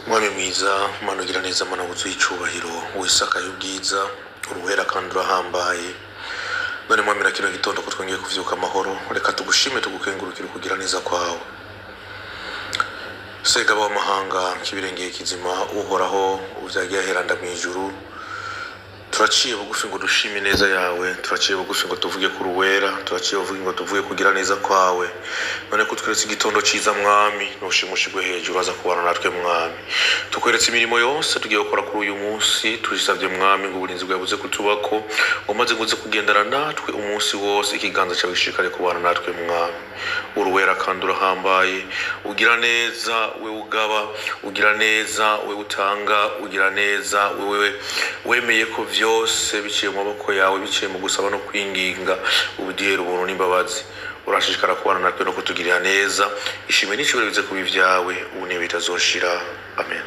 Mwami mwiza, Mana ugira neza, Mana wuzuye icubahiro, wisakaye ubwiza, uruhera kandi urahambaye. None Mwami, na kino gitondo ko twongeye kuvyuka amahoro, reka tugushime, tugukengurukire ukugira neza kwawe. Segaba w'amahanga, kibirengeye kizima, Uhoraho uvyagiye aheranda mw'ijuru, turaciye bugufi ngo dushime ineza yawe, turaciye bugufi ngo tuvuge ku ruwera, turaciye bugufi ngo tuvuge kugira neza kwawe. None ko utweretse igitondo ciza, Mwami, ntushimushirwe hejuru, aza kubana natwe. Mwami, tukweretse imirimo yose tugiye gukora kuri uyu munsi. Turisabye, Mwami, ngo uburinzi bwawe buze kutubako, ngo maze nguze kugendana natwe umunsi wose, ikiganza cyawe gishishikare kubana natwe. Mwami, uruwera kandi urahambaye, ugira neza, we ugaba, ugira neza, we utanga, ugira neza, wewe wemeye ko vyose biciye mu maboko yawe, biciye mu gusaba no kwinginga, ubuduhera ubuntu n'imbabazi. Urashishikara kubana natwe no kutugirira neza. Ishimwe n'icubahiro bize kuba ivyawe ubu niyo bitazoshira. Amen.